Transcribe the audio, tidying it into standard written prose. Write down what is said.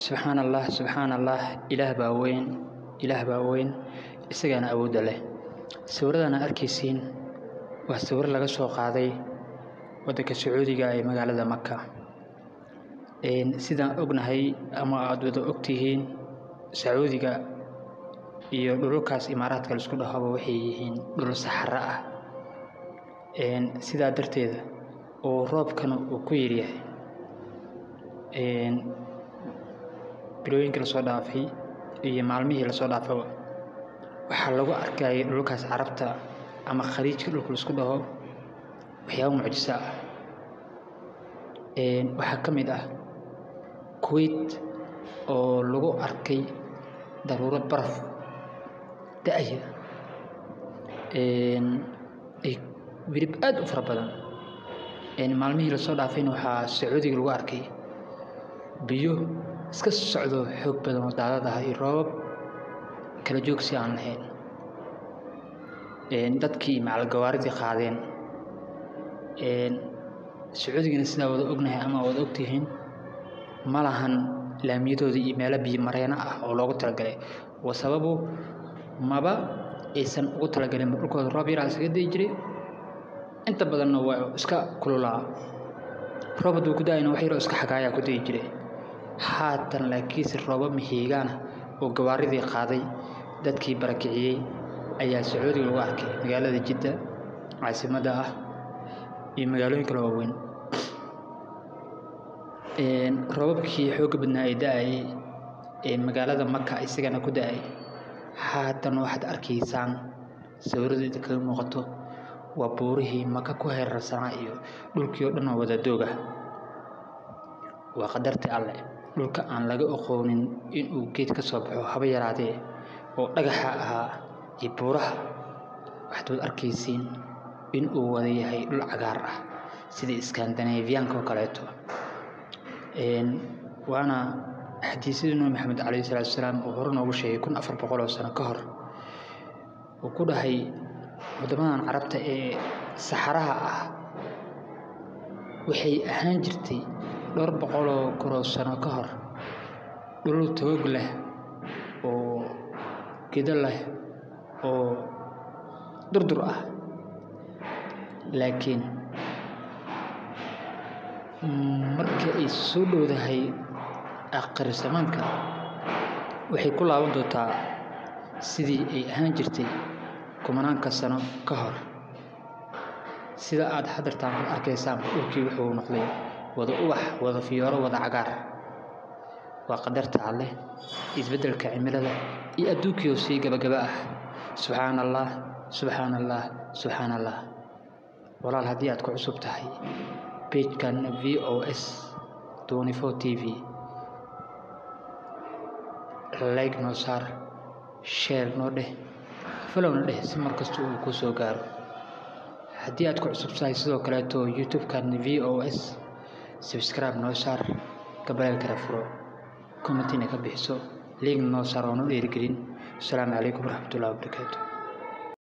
Subxaan Allah, subxaan Allah, Ilaah baa weyn, Ilaah baa weyn, isagaana awoodda leh. Sawiradan aad arkaysiin waa sawir laga soo qaaday waddanka Sacuudiga ee magaalada Maka. Sidaan ognahay ama aad wada ogtihiin, Sacuudiga iyo dhulalkaas Imaaraadka la isku dhahaba waxay yihiin dhul saxara ah. Sidaa darteeda oo roobkana uu ku yaryahay. Bilooyinka lasoo dhaafay iyo maalmihii lasoo dhaafaba waxaa lagu arkayay dhulkaas Carabta ama Khaliijka dhulka la isku dhaho waxyaabo mucjiso ah. Waxaa ka mid ah Kuwait oo lagu arkay daruuro baraf da'aya wirib aad u fara badan. Maalmihii lasoo dhaafayna waxaa Sacuudiga lagu arkay biyo iska socdo xoog badan oo daadad ah iyo roobab kala joogsi aan lahayn. Dadkii macal gawaaridii qaadeen. Sacuudigana sidaa wada ognahay ama wada ogtihiin, ma lahan laamiyadooda iyo meelo biyo mareeno ah oo loogu talagalay. Sababu maba aysan ugu talagalin, dhulkooda roob yaraa iskaga da'i jiray, inta badanna waa iska kululaa. Roob hadduu ku da'ayna wax yaroo iska xagaayaa ku da'i jiray. Haatan laakiinse roobab mahiigaan ah oo gawaaridii qaaday, dadkii barakiciyey ayaa Sacuudiga lagu arkay magaalada Jidda caasimadda ah iyo magaalooyin kale waaweyn. Roobabkii xoogga badnaa ee da'ayay ee magaalada Maka isagana ku da'ay, haatan waxaad arkaysaan sawirada idinkaga muuqato waa buurihii Maka ku hareersanaa iyo dhulkii oo dhan oo wada doog ah. Waa qadartii Alle, dhulka aan laga aqoonin inuu geed ka soo baxo haba yaraatee oo dhagaxa ahaa iyo buuraha, waxaad wada arkaysiin inuu wada yahay dhul cagaar ah sida Scandinavian-ka oo kaleeto. Waana xadiisyadii Nabi Maxamed calayhi salaatu wasalaam uu hore noogu sheegay 1400 oo sano ka hor. Uu ku dhahay waddamadan Carabta ee saxaraha ah waxay ahaan jirtay dhowr boqol oo kun oo sano ka hor dhul toog leh oo geedo leh oo durdur ah. Laakiin marka ay soo dhowdahay aakhir zamaanka waxay ku laaban doontaa sidii ay ahaan jirtay kumanaanka sano ka hor. Sida aad hadartaan arkaysaan, dhulkii wuxuu noqday wada ubax, wada fiyooro, wada cagaar. Waa qadarta Alle, isbeddelka cimilada iyo adduunkii oo sii gabagaba ah. Subxaan Allah, subxaan Allah, subxaan Allah. Walaal, haddii aad ku cusub tahay page-kan VOS 24 TV, like noo saar, share noo dheh, follow na dheh si markasta uu kuu soo gaaro. Haddii aad ku cusub tahay sidoo kaleeto YouTube-kan VOS, subscribe noo saar, gambaleelkana furo, comment-ina ka bixiso, like noo saar oo noo dhiirigelin. Asalaamu calaykum waraxmatullahi wabarakaatu.